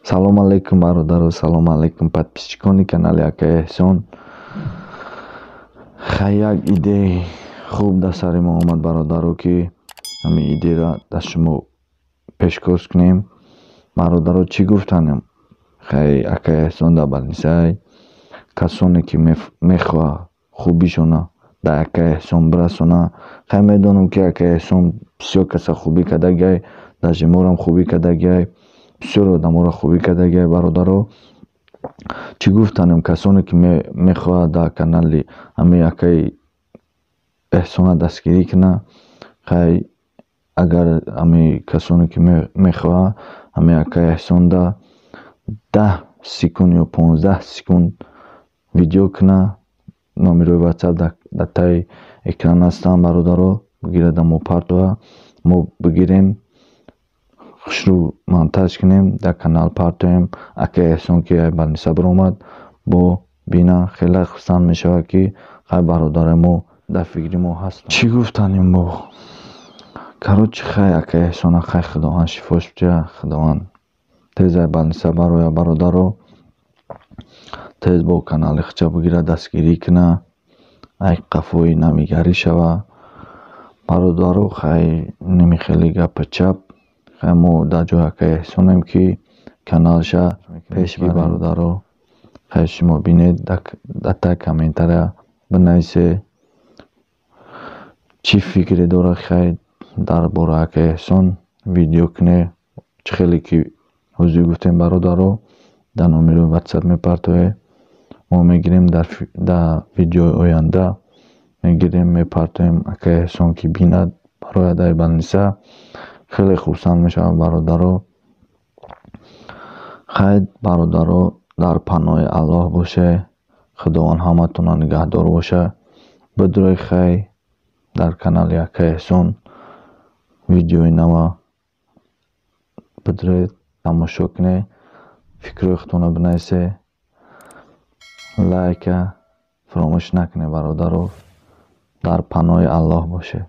Салом алейкум, бародаро, салом алейкум, подписчикони канали акаи Эҳсон. Хай, як идеяи хуб дар сари мо омад, бародаро, ки ҳамин идеяро дар шумо пешкаш кунем. Бародаро, чӣ гуфтанем? Хай, акаи Эҳсон дар больницай. Касоне ки мехоҳад хубишона дар акаи Эҳсон бирасона. Хай, медонам, ки акаи Эҳсон бисёр каса хубӣ кардагиай, даже морам хубӣ кардагиай, бисёр одаморо хубӣ кардагиай. Бародаро, чӣ гуфтанем? Касоне ки мехоҳад дар канали ҳамин акаи Эҳсона дастгирӣ кунад, хай, агар ҳамин касоне ки мехоҳад ҳамин акаи Эҳсонда 10 секунд ё 15 секунд видео кунад, номерои Ватсап дар таи экран ҳастанд, бародаро, бигирад, мо партоя, мо бигирем, хушрӯ монтаж кунем, дар канал партоем. Акаи Эҳсон ки ай больница баромад, бо бина, хеле хурсанд мешавад, ки хай, бародарои мо дар фикри мо ҳастанд. Чӣ гуфтанем бо? Короче, хай, акаи Эҳсона, хай, Худованд шифош бидиҳад, Худованд тез ай больница барояд, бародаро, тез бо канали худша бигирад, дастгирӣ кунад, ай қафои навигарӣ шавад, бародаро. Хай, ними хеле гапи чап. Хай, мо дар ҷои акаи Эҳсонем, ки каналша пеш барем, бародаро. Хай, шумо бинед, дар таи комментария бинависед, чӣ фикре дорад. Хай, дар бораи акаи Эҳсон видео кунед, чӣ хеле ки ҳозир гуфтем, бародаро, дар номерои Ватсап мепартоед, мо мегирем, дар видеои оянда мегирем, мепартоем. Акаи Эҳсон ки бинад, барояд ай больница, хеле хурсанд мешавад, бародаро. Хай, бародаро, дар паноҳи Аллоҳ бошед, Худованд ҳаматонро нигаҳдор бошад. Бидуред, хай, дар канали акаи Эҳсон видеои нава бидуред, тамошо кунед, фикрҳои худтонро бинависед, лайка фаромӯш накунед, бародаро. Дар паноҳи Аллоҳ бошед.